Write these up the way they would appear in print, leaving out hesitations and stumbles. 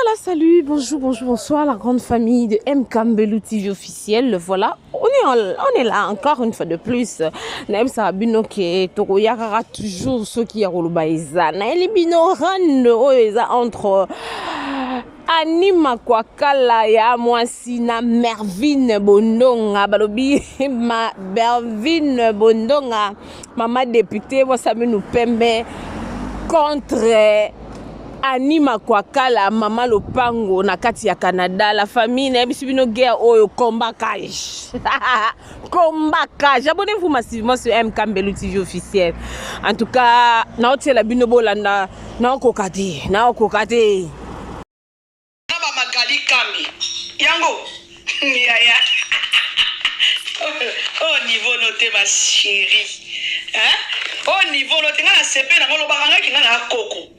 Voilà, salut, bonjour, bonjour, bonsoir, la grande famille de MK Mbelu TV officiel. Voilà, on est là encore une fois de plus. Nayebisaka bino ke tokoya kaka toujours soki ya koloba eza. Nayeli bino rando oyo eza entre Annie Makwakala ya mwasi na Mervine Bondonga balobi ma Mervine Bondonga mama député mwasi aminu pembe contre Annie Makwakala mama lopango na kati ya Canada la famille nayebisi bino guerre oyo combat cage combat cage abonnez-vous massivement sur MK Mbelu TV officiel en tout cas naotiela bino bolanda naokoka te naokoka te na ba Magali Kambi yango yaya oh niveau no te ma chérie hein oh niveau no te nga na sepe nango lobaka nga ki nga na koko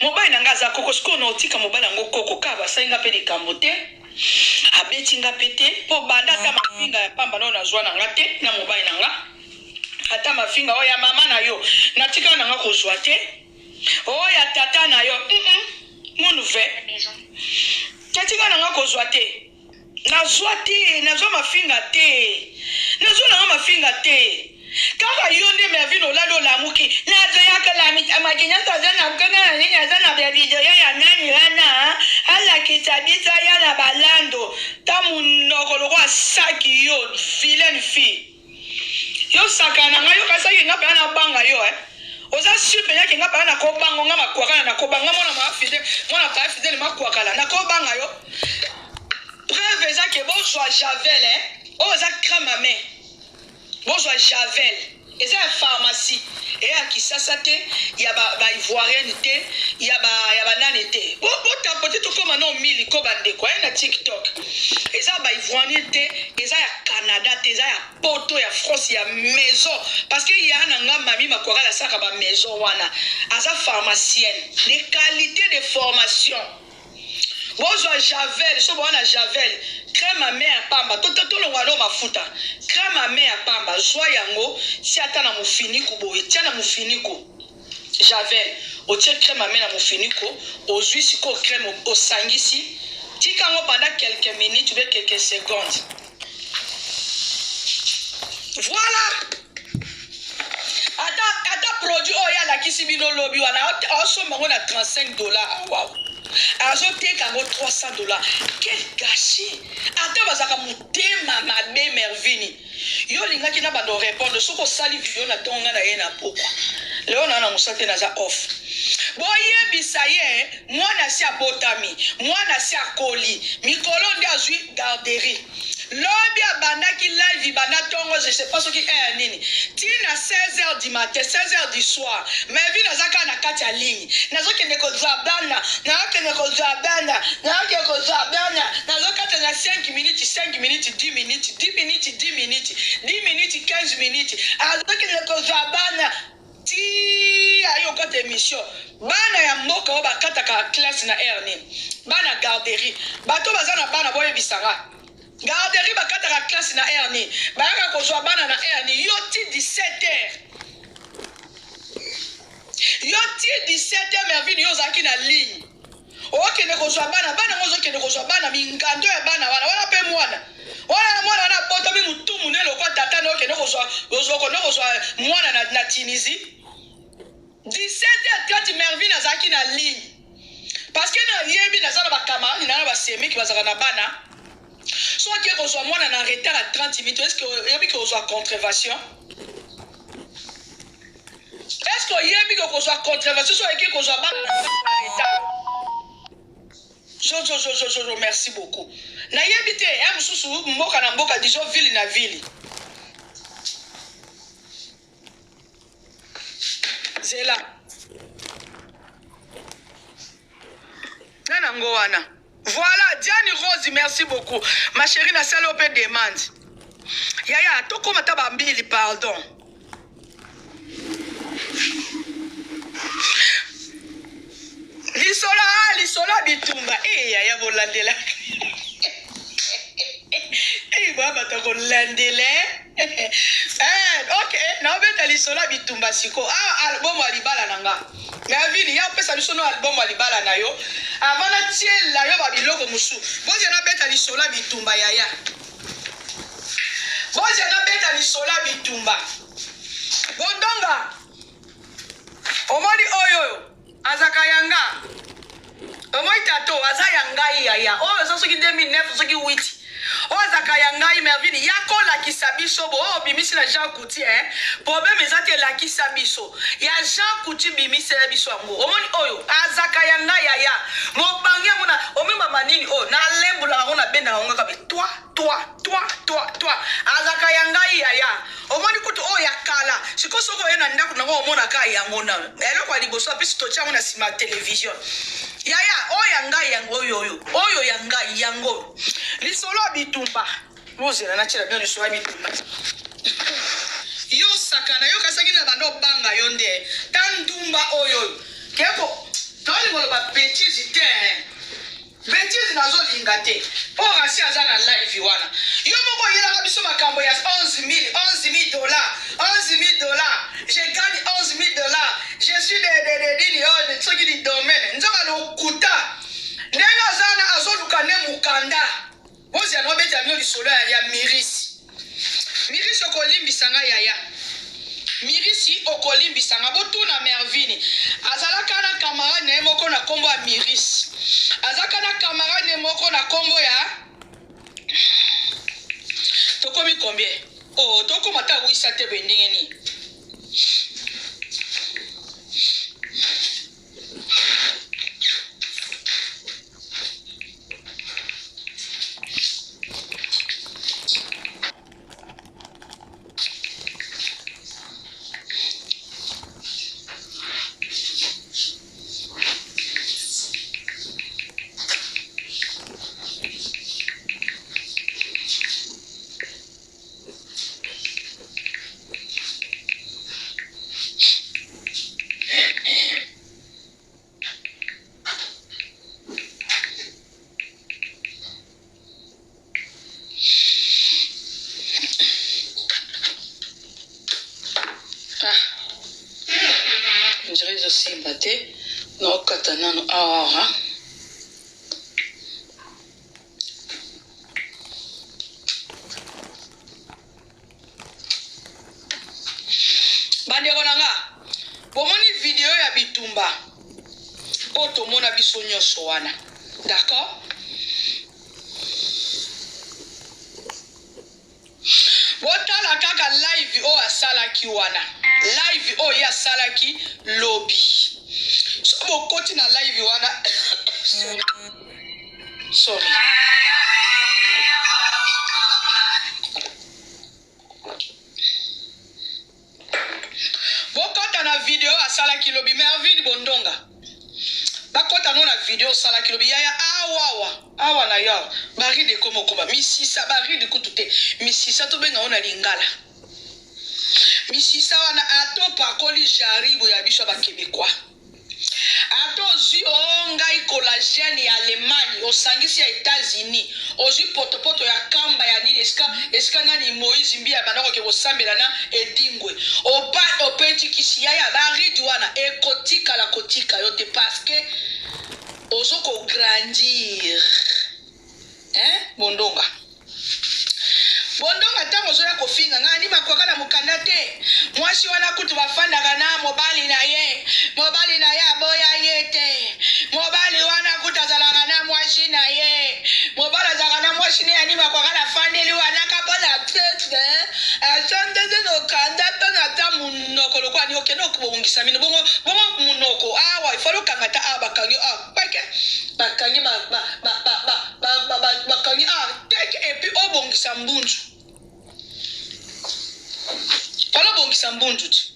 mobali na nga aza koko sikoyo na otika mobali yango koko kaka basali nga mpe likambo te abeti nga mpe te mpo banda ata mafinga ya pamba nao nazwa na nga te na mobali na nga ata mafinga oyo ya mama na yo natikala na nga kozwa te oyo ya tata na yo mm -mm. munu ve natika na nga kozwa te nazwa te nazwa mafinga te nazwa na nga mafinga te kaka yo nde mervine olali olamuki nazoyaka lamitamaki nyonso aza na kona na nini aza na bavideo ya nani wana alakisa biso ya na balando ta monoko lokola saki yo vilaine fille Yo sakana na nga yo kasaki nga pena na banga yo eh. Oza sur pena ke nga pena na ko bango nga makwakala na ko banga mwana ma fidèle mwana pa fidèle makwakala na ko banga yo. Preuve eza ke bozwa javel eh. Oyo eza crème à main. Bozwa javel. Eza ya pharmacie. Eya kisasa te, ya ba, ba ivoirienne te, ya ba ya ba nani te. Bo bo tapote tokoma no mili ko ba ndeko eh na TikTok. Eza ba ivoirienne te, eza ya Canada te, eza ya poto ya France ya maison parce que ya na nga mami makwakala asaka ba maison wana. Aza pharmacienne de qualité de formation. Bozwa javel, so boa na javel, crème à main ya pamba, to to tolongwa no mafuta. Crème à main ya pamba, zwa yango, tia ata na mufiniku boye, tia na mufiniku. Javel, otie crème à main na mufiniku, ozwi sikoyo crème osangisi, tika yango pendant quelques minutes ou bien quelques secondes. Voilà! Ata ata produit oyo ye alakisi bino lobi wana aosomba yango na 35 dollars awa azoteka yango 300 dollars. Quel gâchis! Ata bazalaka motema mabe Mervini. Yo olingaki na bando répondre soki osali video na ntongo nga na ye na pokwa. Leo na na mosala te naza off. Boyebisa ye mwana si abotami, mwana si akoli, mikolo nde azwi garderie. Lobi abandaki live banda tongo je sais pas soki heure nini ti na 16 heures du matin 16 heures du soir Melvin aza kaka na kati ya ligne nazokende kozwa bana nazokende kozwa bana nazokende kozwa bana nazokata na 5 minutes 5 minutes 10 minutes 10 minutes 10 minutes 10 minutes 15 minutes azokende kozwa bana ti aye okata emission bana ya mboka oyo bakataka classe na heure nini bana garderie bato baza na bana boyebisa nga garderie bakataka classe na heure nini bayaka kozwa bana na heure nini yo ti 17 heures yo ti 17 heures mervine yo ozalaki na ligne okende kozwa bana bana yango ozokende kozwa bana mingando ya bana wana wana mpe mwana wana mwana wana abotami motu monene lokola tata na okende kozwa okende kozwa mwana na, na tunisie 17h30 mervine azalaki na ligne parce que nayebi naza na bacamarade na na basemiki bazalaka na bana soki oke kozwa mwana na retard ya 30 minutes est ce que oyebi ke ozwa contravention Est ce que oyebi ke kozwa contravention soki oyeki kozwa bana na ndako na retard? Jojo jojo jojo merci beaucoup. Nayebi te ya mosusu mboka na mboka disons ville na ville. Zela. Nana ngo wana. Voilà, Diane Rose, merci beaucoup. Ma chérie, nasali yo pe demande. Yaya, tokoma ta bambili, pardon. Lisolo, ah, lisolo ya bitumba. Eh, yaya, bolandela. Eh, ba bato kolandela. Eh, eh ok, naobeta lisolo ya bitumba siko. Ah, album ya libala na nga. Mervine ya opesa biso no album ya libala na yo avant natiela yo ba biloko mosusu. Bozia nabeta lisolo ya bitumba yaya. Bozia nabeta lisolo ya bitumba. Bondonga omoni oyo oyo azaka ya nga. Omoni tato aza ya ngai yaya. Oyo eza soki 2009 soki 8. Oyo azaka ya ngai Mervine ya kolakisa biso bo oyo obimisi na Jean Coutu eh problème eza te lakisa biso ya Jean Coutu bimisela biso yango omoni oyo azaka ya ngai yaya mobange yango na omoni ba manini oyo na lembolaka yango na bendaka yango kaka be toi toi toi toi toi azaka ya ngai yaya omoni kutu oyo ya kala sikoyo soki oye na ndako nango omonaka yango na eloko ya liboso apesi totia yango na nsima ya television yaya oyo ya ngai yango oyo oyo oyo ya ngai yango lisolo ya bitumba bozela natyela bino lisolo ya bitumba yo sakana yo kasaki na banda obanga yo nde ta ndumba oyo oyo keko tolingo loba betise te Betise nazo linga te po Raci aza na live wana yo moko oyelaka biso makambo ya 11000 11000 dollars 11000 dollars je gagne 11000 dollars je suis de de de nini oh soki di domaine nzoka lokuta ndenge aza wana azoluka nde mukanda bozela na obetela bino lisolo ya, ya mirisi Mirisi okolimbisa nga yaya. Mirisi okolimbisa nga botuna Mervine azalaka na camarade na ye moko na kombo ya Mirisi azalaka na camarade na ye moko na kombo ya tokomi combien oh tokoma ata wisa te boye ndenge nini Ah. Ndire ezosimba te naokata nano awa. Bandeko na nga, bomoni video ya bitumba oyo tomona biso nyonso wana, d'accord? Botala kaka live oyo asalaki wana, live oyo ye asalaki lobi. So bokoti na live wana sorry. Sorry. Bokota na video asalaki lobi Mervine Bondonga. Bakota no na video osalaki lobi yaya awawa awa na yo baride ekoma okoma misisa baride kutu te misisa tobenga ngo na lingala misisa wana ata opakoli jaribu ya biso ya ba quebecois Ata ozui oh ngai collagène ya Allemagne osangisi ya Etats Unis ozui potopoto ya kamba ya nini esika esika nani Moïse Mbiye abanda koke kosambela na Edingwe opa opeti kisi yaya ba ride wana ekotikala kotika yo te parce que ozo ko grandir hein bondonga. Bondonga tango ozoya kofinga nga ni makwaka na mukanda te mwasi wana kutu bafandaka na mobali na ye mobali na ye aboya ye te mobali wana kutu azalaka na mwasi na ye mobali azalaka na mwasi ne ya ni makwaka na fandeli wana ka mpona tetre asandete nokanda mpe na ta munoko lokola ni okende okobongisa mino bongo bongo munoko awa ifali okanga ta awa bakangi awa pake bakangi ba, ba, ba, ba, ba, ba, ba, ba, bakangi ah teke epuis obongisa mbunzu fala obongisa mbunzu ti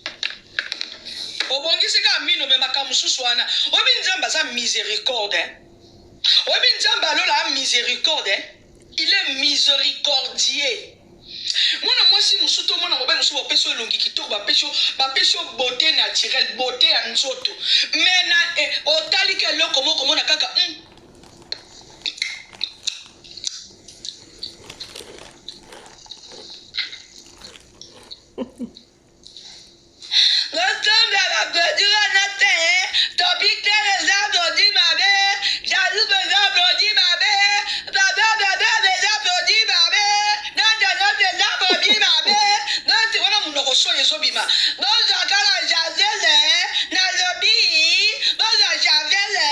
obongisi kaka mino me makambo mosusu wana oyebi nzambe aza miséricorde eh? oyebi nzambe alola a miséricorde eh? il est miséricordier mwana mwasi mosusu to mwana mobali mosusu bapesi yo elongi kitoko bapesi yo bapesi yo beauté naturelle beauté ya nzoto me na eh, otali ka eloko moko omona kaka mm. Bosomba ba produit wana te. produit mabe bababababa eza produit mabe nontononto eza produit mabe nonto wana monoko soni ezobima bozwa kaka javele nalobi bozwa javele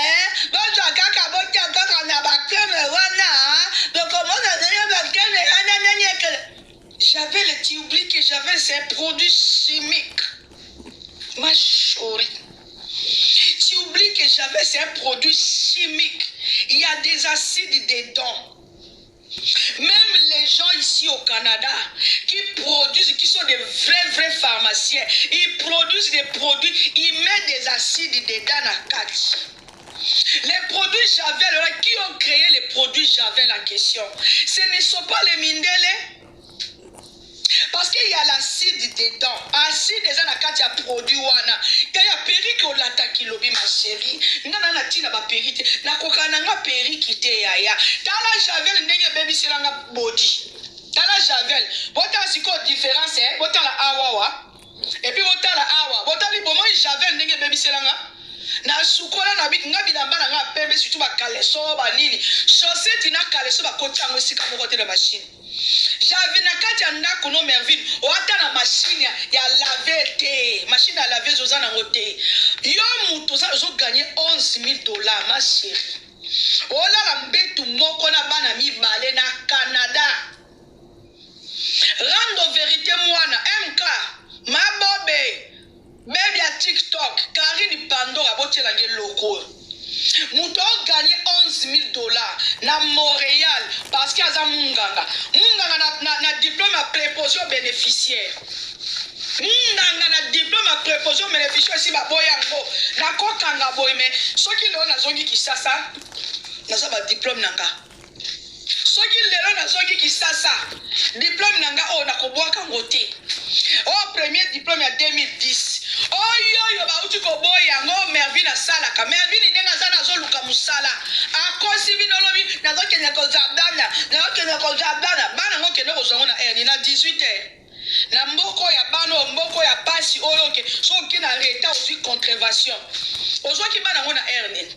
bozwa kaka botia kaka na bakreme wana bokomona ndenge bakreme wana ndenge ekele javel tu oublies que javel c'est un produit chimique ma chérie Tu oublies que Javel, c'est un produit chimique. Il y a des acides dedans. Même les gens ici au Canada qui produisent, qui sont des vrais, vrais pharmaciens, ils produisent des produits, ils mettent des acides dedans à kati. Les produits Javel, là, qui ont créé les produits Javel en question Ce ne sont pas les Mindele. Parce qu'il y a l'acide dedans. Acide eza na kati ya produit wana. Yaya perruque olataki lobi ma chérie. Nga na na tina ba perruque te. Nakoka na nga perruque te yaya. Tala Javel ndenge ebebisela nga body. Tala Javel. Botala sikoyo différence eh. Botala awawa. Et puis botala awa. Botali bomoi Javel ndenge ebebisela nga. Na sukola na bi nga bilamba na nga pembe surtout ba caleçon ba nini. Chaussette na caleçon bakoti yango esika moko te na machine. J'avais na kati ya ndako no Mervine oata na machine ya laver te machine ya laver oza nango te yo mutu oza ozo gagner 11000 dollars ma chérie olala mbetu moko na bana mibale na Canada rando verite mwana MK mabobe Baby ya TikTok, Carine Pandora botiela nge eloko oyo. Moto ao gagner 11000 dollars na Montreal parce que aza munganga. Munganga na, na, na diplôme ya préposé aux bénéficiaires. Munganga na diplôme ya préposé aux bénéficiaires esi baboya yango. Nakokanga boye mais soki lelo nazongi Kisasa naza ba diplôme na nga. Soki lelo nazongi Kisasa, diplome na nga oyo nakobwaka yango te. Oyo premier diplome ya 2010. Oyo oyo bauti koboya yango Mervine asalaka. Mervine ndenge aza na azoluka mosala. Akosi bino lobi nazokende kozwa bana, nazokende kozwa bana. Bana yango okende kozwa yango na heure nini? Na 18 heures. Na mboka oyo ya bana oyo, mboka oyo ya pasi oyo oke soki oke na retard ozwi contravention. Ozwaki bana yango na heure nini?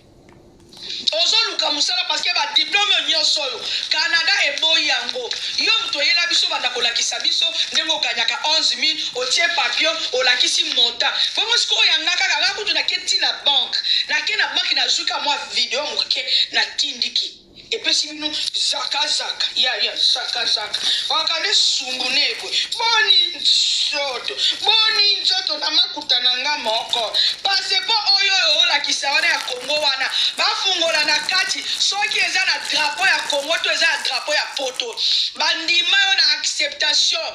Ozoluka musala parce que ba diplome oyo nionso oyo Canada eboyi yango yo mutu oyela biso obanda kolakisa biso ndenge ogagnaka 11000 otie papier olakisi montant bongo sikoyo ya nga kaka nga kutu nake ti na banque nake na banque nazui ka mua video muke natindiki epesi bino zaka zaka ya ya zaka zaka waka nde sumbu nebwe boni nzoto boni nzoto na makuta na nga moko passeport oyo oyo olakisa wana ya Congo wana bafungola na kati soki eza na drapeau ya Congo to eza na drapeau ya poto bandima yo na acceptation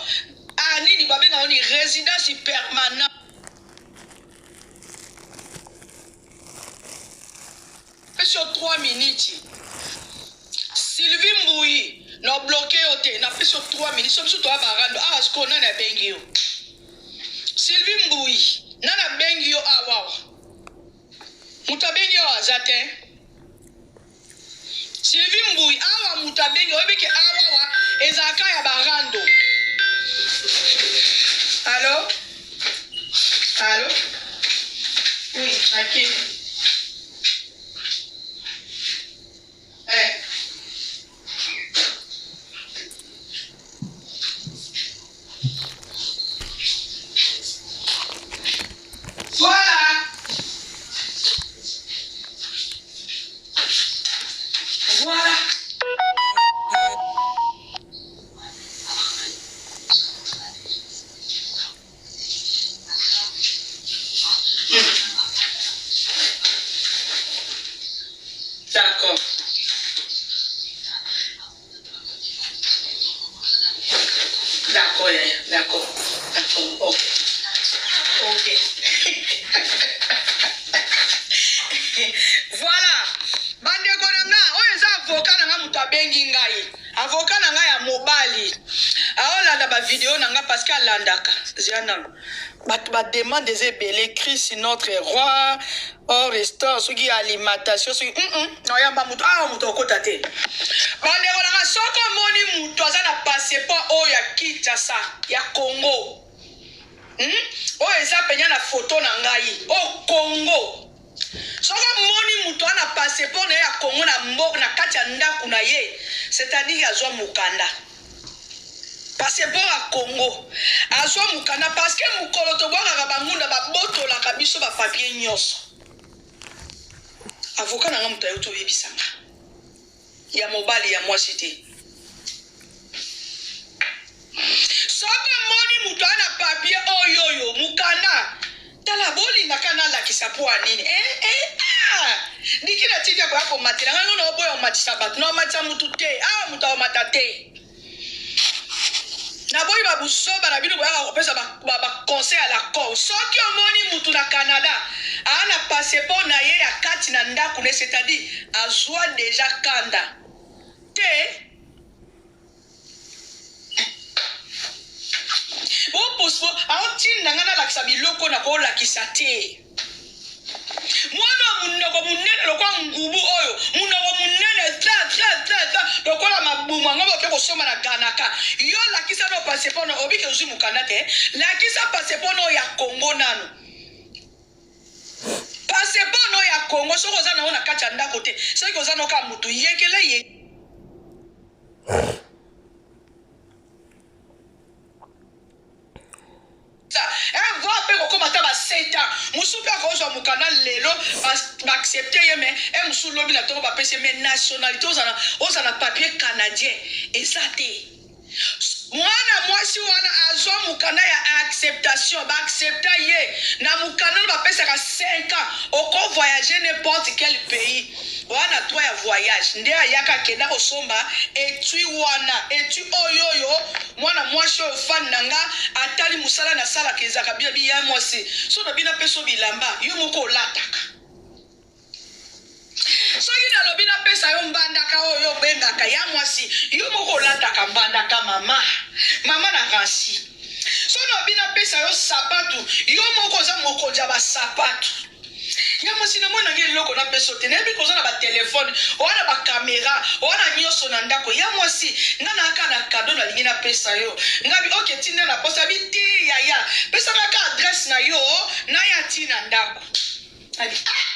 ah nini babenga yo ni residence permanente Napesi yo 3 minutes. Sylvie Mbuyi, na bloquer yo te. Napesi yo 3 minutes. So biso toya barando. Awa sikoyo nani abengi yo? Sylvie Mbuyi, nani abengi yo awa awa? Moto abengi yo aza te. Sylvie Mbuyi, awa moto abengi oyebi ke awa awa ezalaka ya barando. Allo? Allo? Oui, nakei. Eh. Voilà. Voilà. D'accord. D'accord, yaya. D'accord. D'accord. Ok. Ok. voilà. Bandeko na nga, oyo eza avocat na nga moto abengi ngai. Avocat na nga ya mobali. Aolanda ba video na nga parce que alandaka. Zia nanu. Bato ba demande eza ebele Christ notre roi or restaure soki alimentation soki mm -mm. Nayamba moto awa moto akota te. Bandeko na nga soki omoni moto aza na passeport oyo ya Kinshasa ya Congo hmm? Oyo eza penya na photo na ngai oyo Congo soki omoni moto ana passeport na ye ya Congo na mboka na kati. ndako na ye, c'est-à-dire azwa mokanda. Passeport ya Congo. Azwa mokanda parce que mokolo tobwakaka bangunda babotolaka biso ba papier nyonso. Avocat na nga moto ayoti oyebisa nga. Ya mobali ya mwasi te. Soki omoni moto aa na papier oyo oyo mokanda tala bolingaka nalakisa mpo ya nini eh, eh, ah! Diki na tiki akoya komatela ngai ngo na oboya omatisa bato na omatisa motu te awa moto akomata te naboyi babuzoba na bino boyaka kopesa baconseil ba, ba ya la con soki omoni mutu na canada aa na passeport na ye ya kati na ndako ne c'est-à-dire azwa deja kanda te boposo aotinda ngai nalakisa biloko nakolakisa te mwana ya munoko munene lokola ngubu oyo munoko munene tra tra tra tra lokola mabumu yango boke kosomba na ganaka yo lakisa no passeport no obiki ozwi mokanda te lakisa passeport no ya congo nano passeport no ya congo soki oza nango na kati ya ndako te soki oza noka mutu yekele ye Eh, va mpe kokoma ata ba 7 ans mosusu mpe akozwa mokanda lelo baaccepte ye mais e eh, mosusu lobi na ntongo bapesi ye mais nationalité oza na papier canadien eza te mwana mwasi wana azwa mokanda ya acceptation baaccepta ye na mokanda wana bapesaka 5 ans okovoyage n'importe quel pays wana droit ya voyage nde ayaka akenda kosomba etui wana etui oyo oyo mwana mwasi oyo fan na nga atali mosala nasalaka ezalaka bia biya mwasi so na bino apeso bilamba yo moko olataka soki nalobi napesa yo mbandaka oyo obengaka ya mwasi yo moko olataka mbandaka mama mama na ransi so nalobi napesa yo sapatu yo moko oza mokonzi ya basapatu ya mwasi na mwana nge eloko napesa yo te nayebi koza na batelefone oa na bakamera oa na nyonso na ndako ya mwasi nga nayaka na kado nalingi napesa yo ngabi oke tinda na posa bi te yaya pesaka ka adresse na yo naya ti na ndako abi ah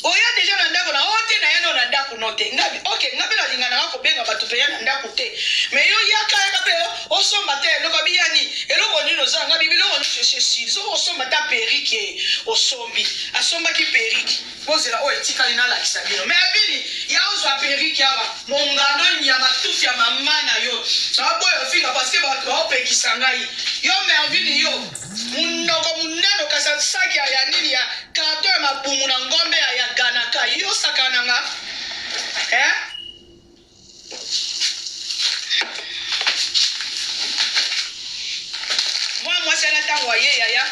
oya deja na ndako na o te naya no na ndako no te ngabi oke nga mpe nalinga nanga kobenga bato mpe ya na ndako te me yo yaka yaka mpe osomba te eloko abiyani eloko nini oza ngabi biloko nyonso esi esili soki osomba ata perike osombi asombaki perike bozela oyo etikali nalakisa bino me abini ya ozwa perike awa mongando nyama tufi ya mama na yo naboya ofinga parceke bato baopekisa ngai yo mervine yo munoko munene okasa saki ya nini ya karton ya mabumu na ngombe ya ganaka yo sakana nga eh? mwa mwasi ana ntango aye yaya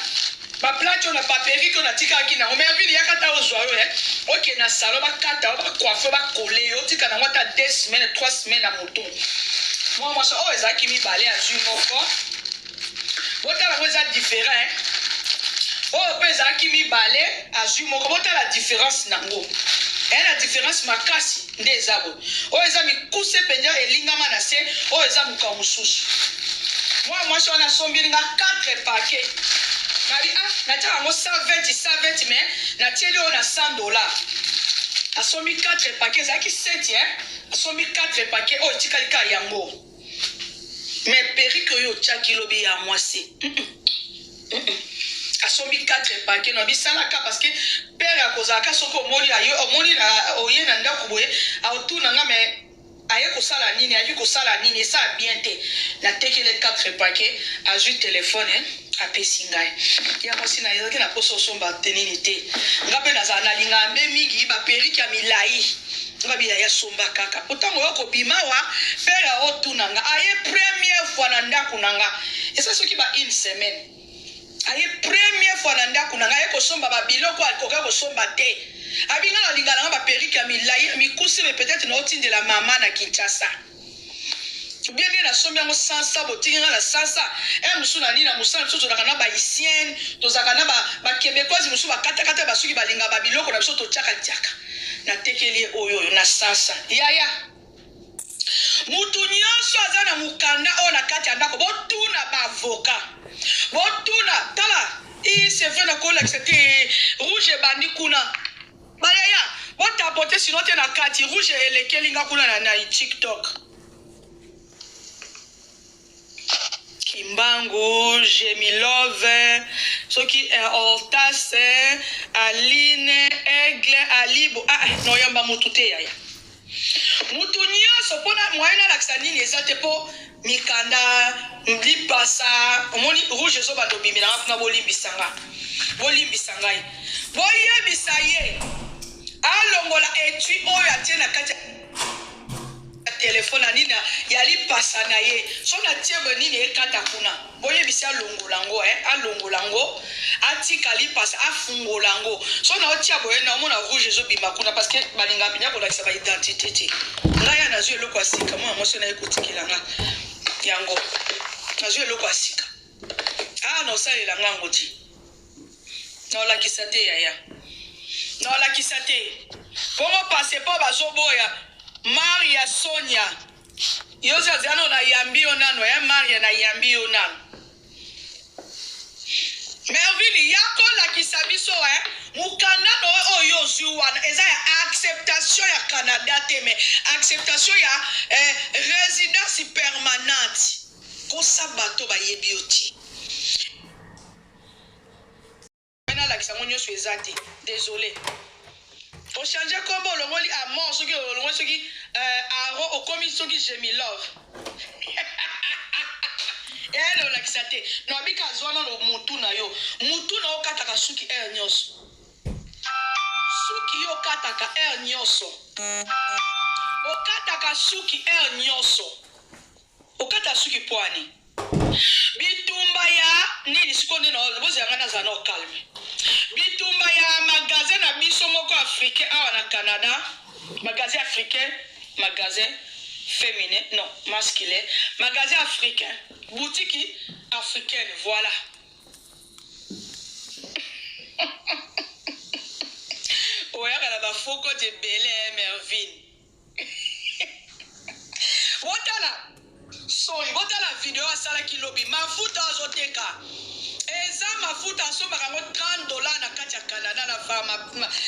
baplate oyo na baperike oyo natikaki nango mervine yaka ata ozwa yo eh. oke na salon bakata yo bacoiffe bakole yo otika nango ata 2 semaine 3 semaine na moto mwa mwasi oyo ezalaki mibale azwi moko botala yango eza different oyo mpe ezalaki mibale azwi moko botala difference nango eya na difference makasi nde eza boye oyo eza mikuse mpenza elingama na se oyo eza moka mosusu mwana mwasi wana asombeli nga 4 paquet nabi ah natiaka yango 120 120 mais natieli oyo na 100 dollar asombi 4 paquet ezalaki 7 eh asombi 4 paquet oyo etikali kaka yango Mais perruque oyo otiaki lobi ya mwasi. Asombi 4 paquet na bisalaka parce que père akozalaka soki omoni ayo omoni na oye na ndako boye aotuna nga mais aye kosala nini ayaki kosala nini esala bien te natekele 4 paquet azwi telefone apesi ngai ya mwasi na ezalaki na posa osomba te nini te nga mpe nazala nalingaka nde mingi baperike ya milai Nga bi yaya somba kaka po tango oyo kobima awa père aotuna nga aye première fois na ndaku na nga eza soki ba une semaine aye première fois na ndaku na nga aye kosomba ba biloko akoka kosomba te abi nga nalinga na nga ba perruque ya milayi ya mikuse mais peut-être na otindela mama na Kinshasa bien nde nasombi yango sansa botiki nga na sansa e mosusu na nini na mosala biso tozalaka na bahaitienne tozalaka na baquebecoise mosusu bakatakata basuki balinga babiloko na biso totiakatiaka natekeli ye oyo oyo na sansa yaya mutu nyonso aza na mokanda oyo na kati ya ndako botuna baavoka botuna tala i c'est vrai nakolakisa te rouge ebandi kuna bayaya. Botapote sinon te na kati rouge elekeli nga kuna na, na TikTok. Kimbangu, Jemilove, soki eh, Hortas, eh, Aline, Aigle, Alibo. Ah, ah, noyamba mutu te yaya. Mutu nyonso mpona moyen nalakisa nini eza te mpo mikanda lipasa omoni rouge ezobanda obimela nga kuna bolimbisa nga bolimbisa ngai boyebisa ye alongola etui oyo atie na kati ya telefone na nini ya lipasa na ye so na tie boye nini ekata kuna boyebisi alongola yango eh, alongola yango atika lipasa afungola yango so na otia boye na omona rouge ezobima kuna parce que balingaka mpenza kolakisa ba identité te ngai ya nazwi eloko ya sika mwana mwasi naye kotikela nga yango nazwi eloko ya sika ah na osalela nga yango ti na olakisa te yaya na olakisa te bongo passeport bazoboya maria sonia yo zazano nayambi yo nano ya maria nayambi yo nano Mervine yaka olakisa biso eh, mokanda na yo oyo ozwi wana eza ya acceptation ya Canada te mais acceptation ya eh, residence permanente. Kosa bato bayebi yo te. Nalakisa yango nyonso eza te. Désolé. Ochange kombo olongoli amor soki olongoli soki euh, aro okomi soki jemilove eyana olakisa te no abika azwa nano mutu na yo mutu na okataka suki heure nyonso suki yo okataka heure nyonso okataka suki heure nyonso okata suki pwani bitumba ya nini sikoyo nde bozela ngai nazala nao calme bitumba ya magasin na biso moko africain awa na canada magasin africain magasin féminin non masculin magasin africain boutique africaine voilà oyaka na bafokote ebele mervine botala sorry botala video asalaki lobi mafuta azoteka eza mafuta asombaka yango 30 dollar na kati ya canada na, pharma,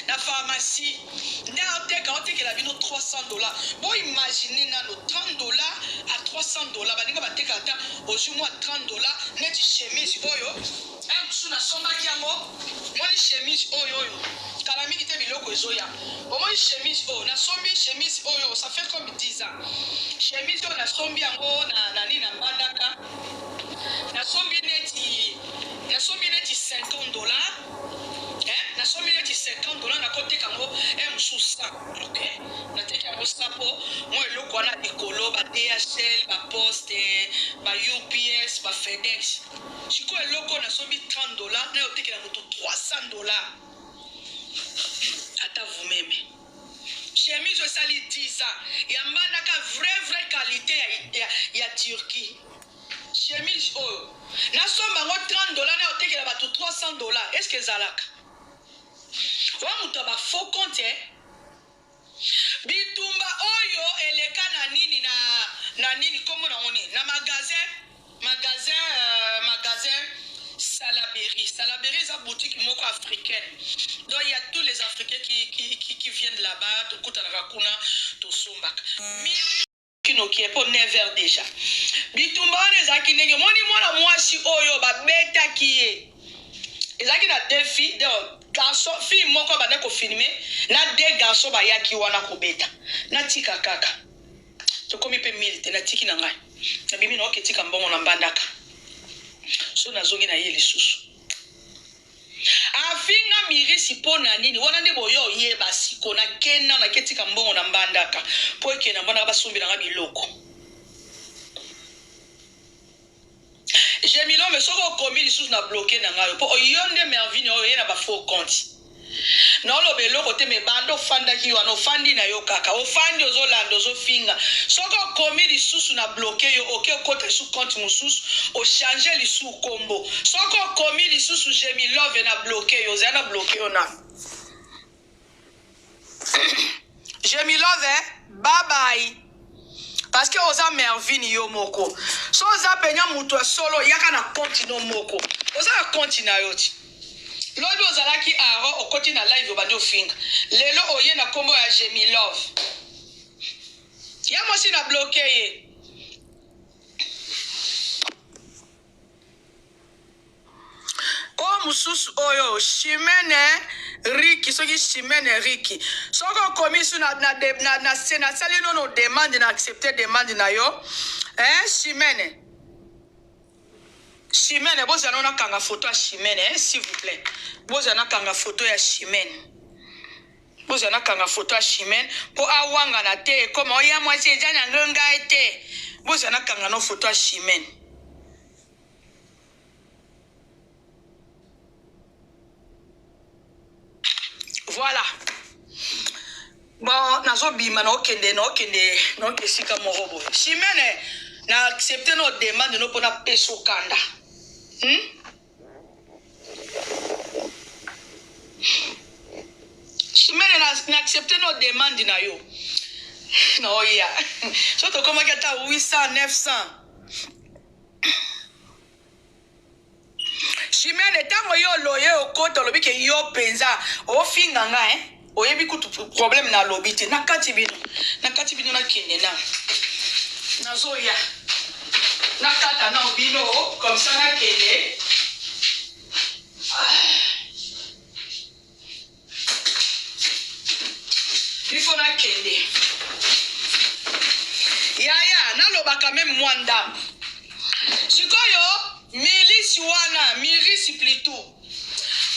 na pharmacie nde aoteka aotekela bino 300 dollar boimagine nano 30 dollar a 300 dollar baninga bateka ata ozwi mwa 30 dollar neti chemise oyo mosusu nasombaki yango moni chemise oyo oyo kala mingi te biloko ezoya omoni chemise oyo nasombi chemise oyo ça fait comme 10 ans chemise oyo nasombi yango na nani na mbandaka nasombi neti nasombi neti 50 dollars eh? nasombi neti 50 dollars nakoteka yango eh, mosusu 100 ok nateki yango 100 mpo mwa eloko wana likolo ba dhl ba poste ba ups ba fedex sikoyo eloko nasombi 30 dollars nayo otekela moto 300 dollars ata vous-même chemise esali 10 ans ya mbandaka vrai vrai qualité ya, ya, ya turquie chemise oyo nasomba yango 30 dollars nayo otekela bato 300 dollars est ce que ezalaka wa moto ya bafaux compte eh? Bitumba oyo eleka na nini na na nini kombo nango nini na magasin magasin euh, magasin Salaberry Salaberry eza boutique moko africaine donc il y a tous les africains qui qui qui, qui viennent là-bas tokutanaka kuna tosombaka kinoki mpo 9 heures déjà bitumba wana ezalaki ndenge omoni mwana mwasi oyo babetaki ye ezalaki na deux filles donc garçon fille moko abanda kofilme na deux garçon bayaki wana kobeta natika kaka tokomi mpe mile te natiki na ngai nabimi na oketika mbongo na mbandaka so nazongi na ye lisusu afinga mirisi mpo na nini wana nde boyo oyeba siko nakenda naketika mbongo na mbandaka mpo ekende na mbandaka basombela nga biloko Jemilome soki okomi lisusu na bloke na ngai mpo yo nde Mervine oyo ye na ba faux compte naoloba eloko te me banda ofandaki wana ofandi na yo kaka ofandi ozolanda ozofinga soki okomi lisusu na bloke yo oke okota lisusu compte mosusu ochange lisusu kombo soki okomi lisusu jemilove na bloke yo ozali na bloke yo na jemilove bye bye parce que oza mervine yo moko so oza penya moto ya solo yaka na compte no moko oza na compte na yo ti. Lobi ozalaki Aaron okoti na live obandi ofinga. Lelo oye na kombo ya Jemilove. Ya mwasi na bloque ye. Oyo mosusu oyo Chimene Riki soki Chimene Riki soki okomi su na, na, na, na, nasali nono demande na accepte demande na yo eh, Chimene Chimene bozala nano nakanga photo ya Chimene eh, s'il vous plaît bozala nakanga photo ya Chimene bozala nakanga photo ya Chimene mpo awangana te ekoma oya mwasi eza na ngo ngai te bozala nakanga no photo ya Chimene voilà bon nazobima naokende naokende naoke esika moko boye chimene na accepte no demande no mpo napesa okanda hmm? chimene na, na accepte no demande na yo naoya so tokomaki ata 800 900 Chimene tango yo oloye okota olobi ke yo penza ofinga nga hein oyebi kutu problème na lobi te na kati bino na kati bino na kende na nazoya na kata na bino comme ça na kende ah. Il faut nakende yaya nalobaka meme mwa ndambo sikoyo milisi wana mirisi plutot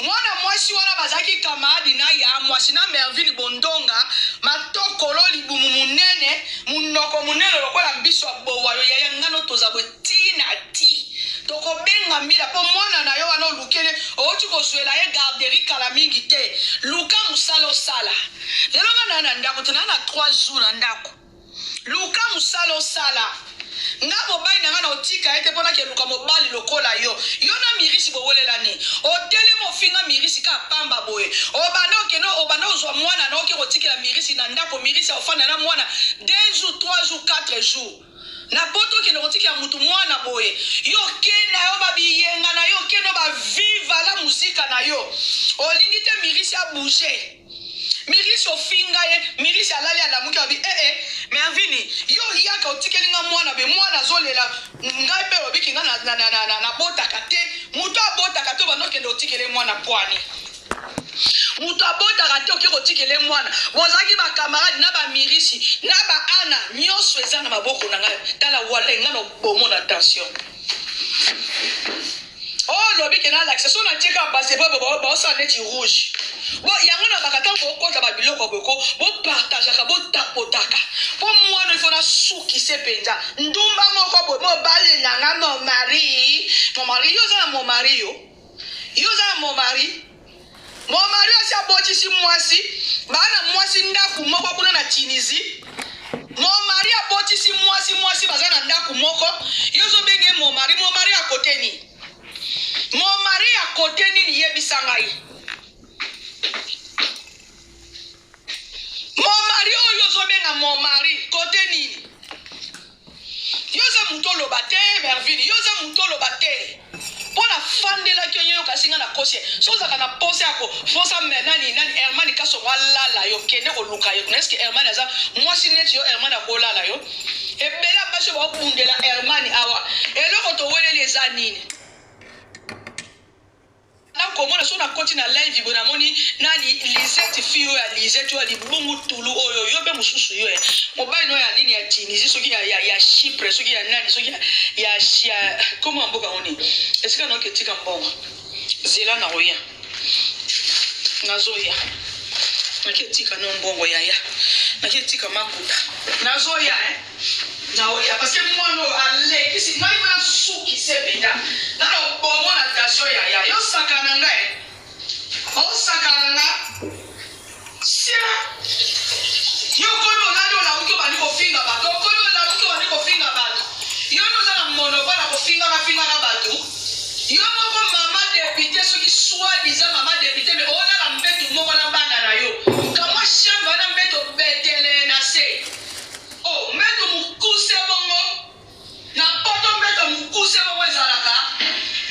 mwana mwasi wana bazalaki kamaradi na ya mwasi na mervine bondonga matokolo libumu monene monoko monene lokola mbiso ya bowayo yaya ngano toza boye ti na ti tokobenga mbila mpo mwana na yo wana olukeli owuti kozwela ye garderie kala mingi te luka mosala osala lelo nga naa na ndako te naa na 3 jours na ndako luka mosala osala nga mobali na nga na otika ye te mpo nakeluka mobali lokola yo yo na mirisi bowelelani otelema ofinga mirisi kaka pamba boye obanda okende obanda ozwa mwana na oke kotikela mirisi na ndako mirisi ofanda na mwana 2 jours 3 jours 4 jours Na poto okende kotikela mutu mwana boye yo oke na yo ba biyenga na yo oke no ba viva la musica na yo olingi te mirisi a bouger mirisi ofinga ye mirisi alali alamuki alobi eh eh mervini yo oyaka otikeli nga mwana be mwana azolela ngai mpe olobiki nga nabotaka na, na, na, na te moto abotaka te obanda okende otikele mwana pwani Moto abotaka te oke kotikela ye mwana. Bozalaki ba camarade na ba mirisi na ba ana nyonso eza na maboko na ngai. Tala wallahi ngai na bomo na tension. Oh lobi ke nalakisa so natie kaka passeport baosala neti rouge. Bo yango na baka ntango bokota ba biloko boye ko bopartageaka botapotaka mpo mwana ifo nasukise mpenza ndumba moko boye mobali na nga mon mari mon mari yo oza na mon mari yo Yo oza na mon mari? Mon mari asi abotisi mwasi, baa na mwasi ndaku moko kuna na Tunisie. Mon mari abotisi mwasi, mwasi baza na ndaku moko. Yo ozo benge mon mari, mon mari ya kote nini? Mon mari ya kote nini yebisa ngai. Mon mari oyo ozo benga mon mari kote nini? Yo oza mutu oloba te Mervine, yo oza mutu oloba te. Mpo na fandelaki yo yoka singa na kosi. So ozalaka na posa ya ko posa me nani nani Herman Kasongo alala yo kende koluka yo. Est-ce que Herman aza mwasi neti yo Herman akolala yo? Ebele ya basi oyo baobundela Herman awa. Eloko toweleli eza nini? Nakomona soki nakoti na live boye namoni nani Lisette fille oyo ya Lisette oyo ya libungu tulu oyo yo pe mosusu yo eh. Mobali no ya nini ya Tunisie soki ya, ya, ya Chypre soki ya nani soki ya, ya, ya koma ya mboka yango nini esika naoki etika mbongo zela na koya nazoya naki etika no mbongo yaya naki etika makuta nazoya eh. Naoya parce que mwana oyo alekisi ngai mpe nasukise mpenza nano bomo na tension yaya yo sakana ngai osakana na nga sia yo okomi olali olamuki obandi kofinga bato okomi olamuki obandi kofinga bato yo nde oza na monopole ya kofingaka fingaka bato yo moko mama depute soki soi disant mama depute me olala mbetu moko na bana na yo kamwa chambre na mbeto betele na se Oh mbeto mukuse bongo na poto mbeto mukuse bongo ezalaka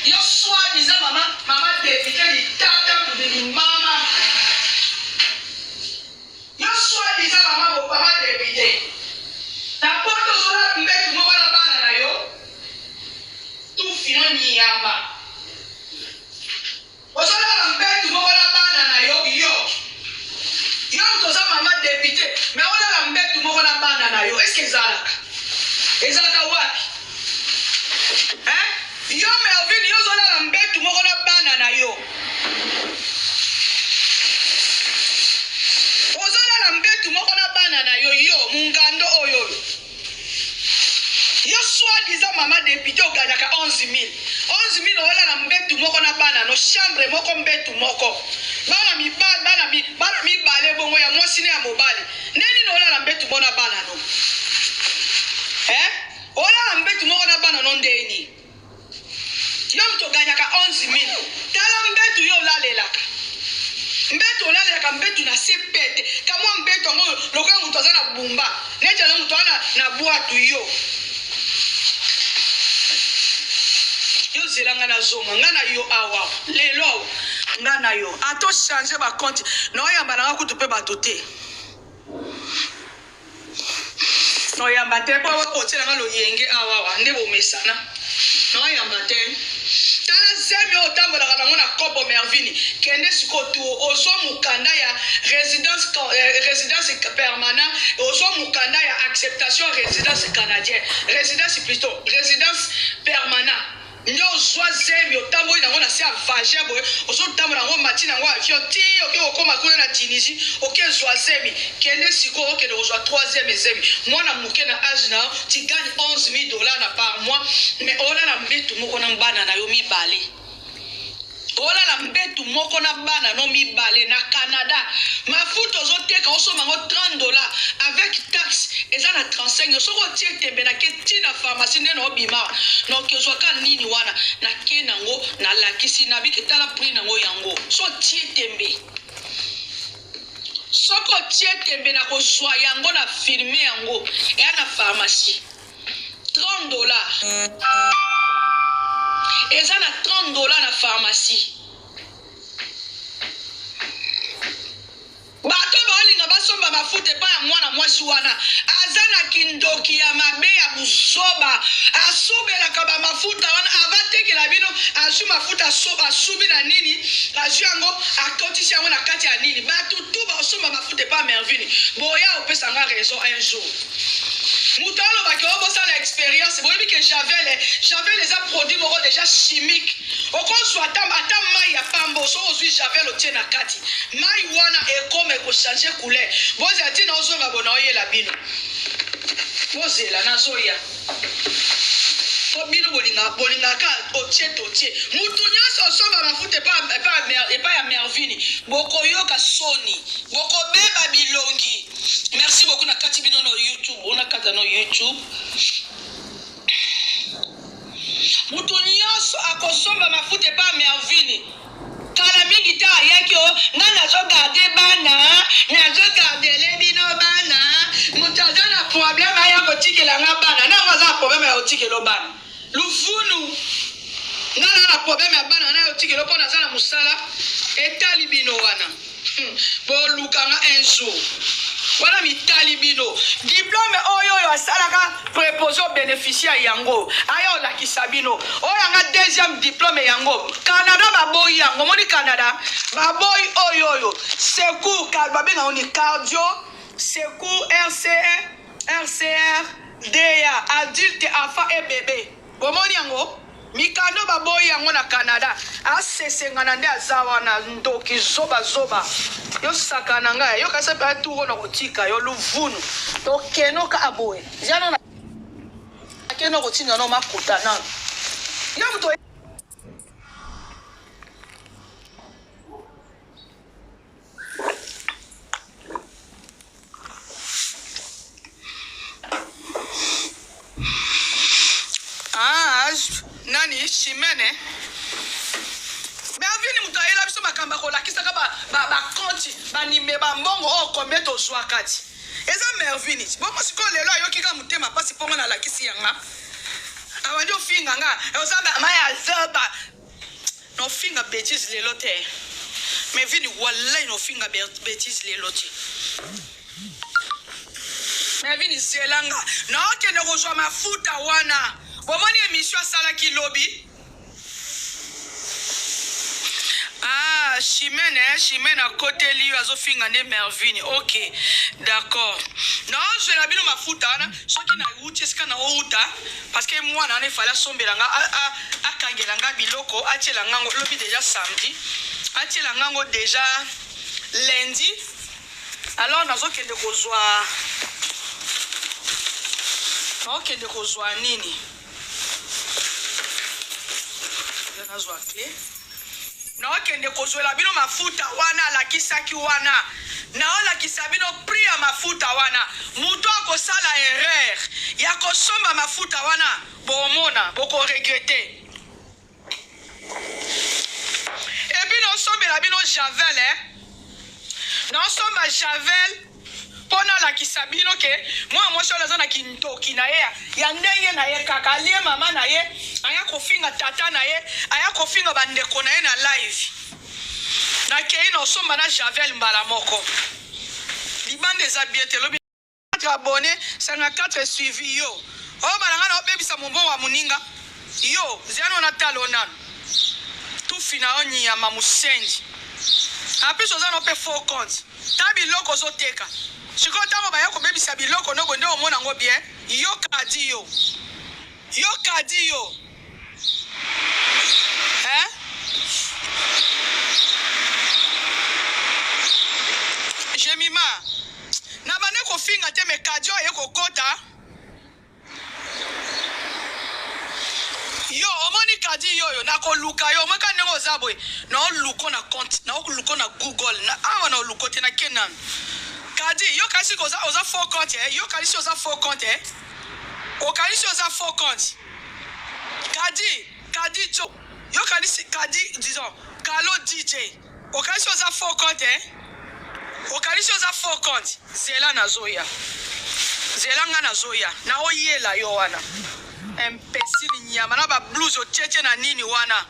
yo soit disant mama mama depute litata. bana na yo eske ezalaka ezalaka wapi hein? Yo Mervine yo ozolala mbetu moko na bana na yo ozolala mbetu moko na bana na yo yo mungando oyo oyo yo soit disant mama depute oganyaka 11000 11000 olala mbetu moko na bana no chambre moko mbetu moko bana mibali bana mi, bana mibale bongo ya mwasi na ya mobali nde nini olala mbetu moko na bana no eh? Olala mbetu moko na bana no ndeni yo moto oganyaka 11000 tala mbetu yo olalelaka mbetu olalelaka mbetu na se pete kamwa mbetu yango lokola moto aza na bumba neti aza moto aza na bwatu yo yo zela nga nazonga nga na yo awa lelo awa nga na yo ata ochange bacompte na oyamba nanga kutu mpe bato te Noyamba te po otiela nga loyenge awa awa nde bomesana. Noyamba te. Tala zemi oyo otambolaka nango na kopo Mervini. Kende sikoyo tu ozwa mukanda ya residence residence permanent, ozwa mukanda ya acceptation residence canadien, residence plutot residence permanent. Nde ozwa zemi otamboli nango na se ya vagin boye ozotambola yango omati nango avion ti oke kokoma kuna na Tunisie oke zwa zemi kende sikoyo okende kozwa troisième zemi mwana moke na age na yo tu gagne 11000 dollars na par mois mais olala mbetu moko na bana na yo mibale Olala mbetu moko na bana no mibale na Canada mafuta ozoteka osomba yango 30 dollars avec taxe eza na 35 yo soki otie tembe na ke ti na pharmacie nde na obima na okezwa ka nini wana na ke nango na lakisi na bike tala prix nango yango so otie tembe soki otie tembe na kozwa yango na filme yango eya na pharmacie 30 dollars eza na 30 dollars na pharmacie bato baolinga basomba mafuta epai ya mwana mwasi wana aza na kindoki ya mabe ya buzoba asubelaka bamafuta wana avatekela bino azwi mafuta asubi na nini azwi yango akotisi yango na kati ya nini bato tu basomba mafuta epai ya mervine boya opesa nga raison un jour Moto aloba ke bosala experience, boyebi ke javel, javel eza produit moko deja chimique. Okozwa ata ata mayi ya pamba soki ozwi javel otie na kati, mayi wana ekoma eko changer couleur. Bozela ti naozonga bo naoyela bino. Bozela nazoya. Po bino bolinga bolingaka otie totie. Mutu nyonso osomba mafuta epa epa epa ya Mervini, bokoyoka soni, bokobeba bilongi. Merci beaucoup na kati bino no YouTube, ona kata no YouTube. Mutu nyonso akosomba mafuta epa Mervine. Kala mingi te ayaki o nga nazo garde bana, nazo gardele bino bana. Mutu aza na problème aya kotikela nga bana. Nango aza na problème ya kotikela bana. Luvunu. Nga na na problème ya bana na yo tikelo mpo naza na musala etali bino wana. Boluka nga un jour. Wana mitali bino. Diplome oyo oyo asalaka prepose o beneficiaire yango. Aya olakisa bino. Oyo anga deuxième diplome yango. Canada baboyi yango. Omoni Canada? Baboyi oyo oyo. Secours, babenga ngo ni cardio, secours RCR, RCR, DA, adulte, enfant et bebe. Bomoni yango? Mikando baboyi yango na Canada. Asesengana nde aza wana ndoki zoba zoba. Yo sakana ngai yo kasi pe tour na kotika yo luvunu. Tokeno ka boye. Zana na keno kotinda no makuta nanu. Yo moto Ah, nani Chimene Mervine moto ayela biso makambo akolakisaka bakonti banime bambongo oyo combien tozwaka ti eza Mervine bongo sikoyo lelo ayoki kaka motema mpasi mpo nga nalakisi yanga abandi ofinga nga oza mama ya zoba Nofinga betise lelo te. Mais vini wallahi nofinga betise lelo te. Mais vini zela nga. Naokende kozwa mafuta wana. Bomoni emission asalaki lobi? Ah, Ah, Chimène, eh, Chimène akoteli yo azofinga nde Mervine. Ok, d'accord. Naozwela bino mafuta wana soki nauti esika naouta parce que mwana wana efali asombela nga akangela nga biloko atiela nga ngo lobi déjà samedi atiela nga ngo déjà lundi. Alors nazokende kozwa naokende kozwa nini nazwa cle naokende kozwela bino mafuta wana alakisaki wana naolakisa bino prix ya mafuta wana moto akosala erreur ya kosomba mafuta wana bomona bokoregrete. Epuis naosombela bino javel eh? Naosomba javel mpo nalakisa bino ke mwana mwasi wana aza na kindoki na ye ya ndenge na ye kaka alie mama na ye aya kofinga tata na ye aya kofinga bandeko na ye na live. Nakei naosomba na javel mbala moko libanda eza bien te lobi 4 abonne 54 suivi yo oyo bala nga na obebisa mombongo ya moninga yo zela no natala yo nanu tufi na yo nyama musenzi en plus oza no pe faux compte ta biloko ozoteka sikoyo ntango baya kobebisa biloko no boye nde omona yango bien yo kadi yo yo kadi yo hein Jemima na bande kofinga te me kadio aye kokota yo omoni kadi yoyo nakoluka yo omoni kaka ndenge oza boye naoluko na compte naoluko na google na awa naoluko te nake nanu kadi yo kasi oza, oza faux compte eh? yo kanisi oza faux compte eh? Okanisi oza faux compte kadi kadi djo yo kanisi kadi disons kalo DJ okanisi oza faux compte eh? Okanisi oza faux compte zela nazoya zela nga nazoya naoyela yo wana imbecile nyama na ba blouse otietie na nini wana.